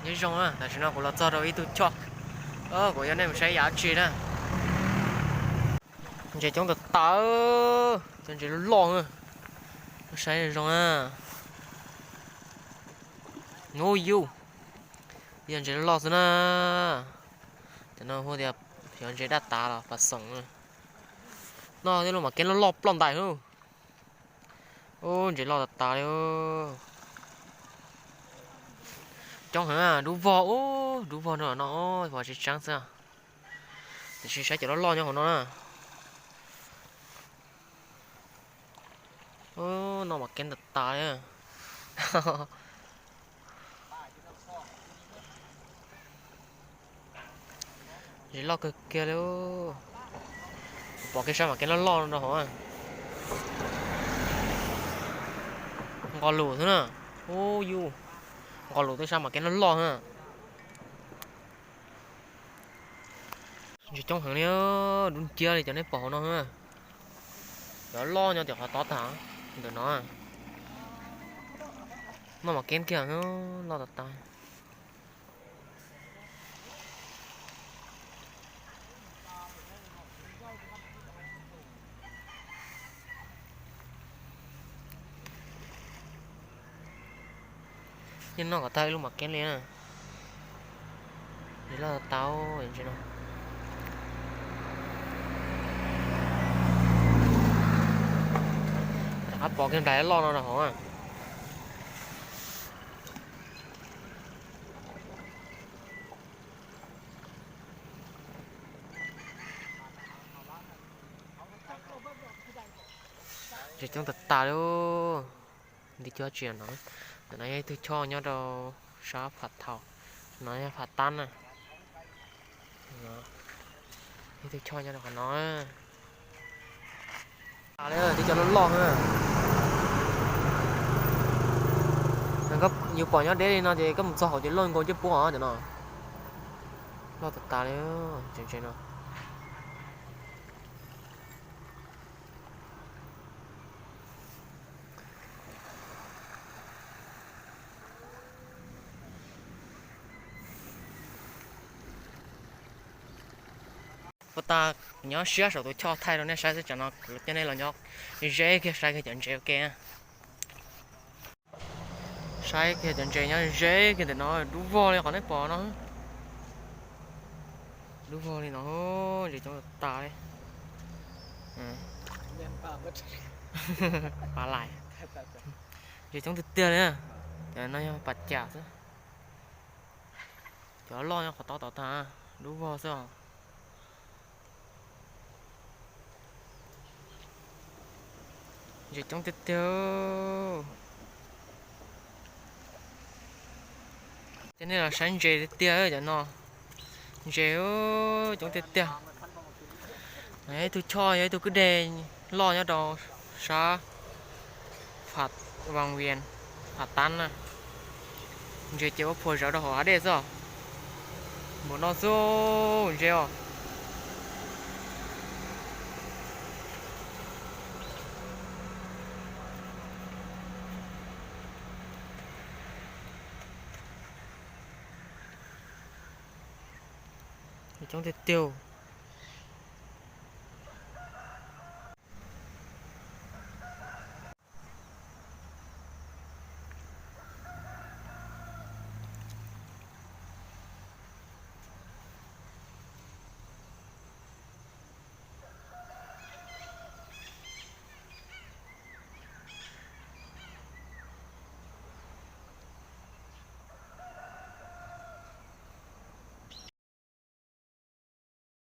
Nyob zoo na, tam sim no kuv los txog rau ib tug choj, kuv yuav nej mus saib yam dab tsi na. Ntses coob tas tas, cov ntses loj loj na. Saib zoo na. Ub yus, yog ntses loj loj xwb na. Cov no hu tias xyov ntses daj tav los pas xoom na. Noj tej lub mam kev loj loj ploj ntais. Ub, ntses loj tas tas li. Coob heev, dub vog, ub, dub vog nrog no, pom tsis tseeb xwb. Tiam sis saib cov loj loj nyob hauv no na. Ub, no mam kev tas tas li. Ntses loj kawg kiag li. Kuv pom kiag sab mam kev loj loj no rau hauv. Nqos lus xwb na. Ub yus, nqos lus tej sab mam kev loj loj xwb na. Ntses coob heev li, dub nciab li cov nej pom hauv no. Cov loj nyob tim qhov tod tag, ntawm no. Noj mam kev kiag, loj tas tas. Yeej noj kom tag ib lub mam kev li na. Ntses loj tas tas ntses no. Rov qab pom kiag nplaim loj no rau hauv. Ntses coob tas tas li. Nti cuab tsi no, ntawm no yog ib tug choj nyob rau sab Phav Thaum, no yog Phav Tab na. Ib tug choj nyob rau qhov no. Tas li, tib cov loj loj na. Yus pom nyob deb li no ces koj mus txog hauv ces loj nkaus coj puab os cov no. Loj tas tas li, ntses ntses no. Puag ta nyob siab saum tus choj thaij rau nej saib xwb, tsam no kuv coj nej los nyob ze kiag saib kiag cov ntses ua ke. Saib kiag cov ntses nyob ze kiag ntawm no, dub vog li qhov nej pom no. Dub vog li no, ntses coob tas tas li. Pas lais. Ntses coob tiag tiag li. Cov no yog pas cas xwb. Cov loj nyob qhov tob tod tag, dub vog xwb os. Ntses coob tiag tiag. Coj nej los saib ntses tiag tiag cov no. Ntses coob tiag tiag. Ib tug choj yog ib tug kwj deg loj nyob rau sab Phav Vas Vias, Phav Tab na. Ntses ces ua phuam zawv rau hauv hav dej xwb. Npaum no xwb ntses os. Coob tiag tiag.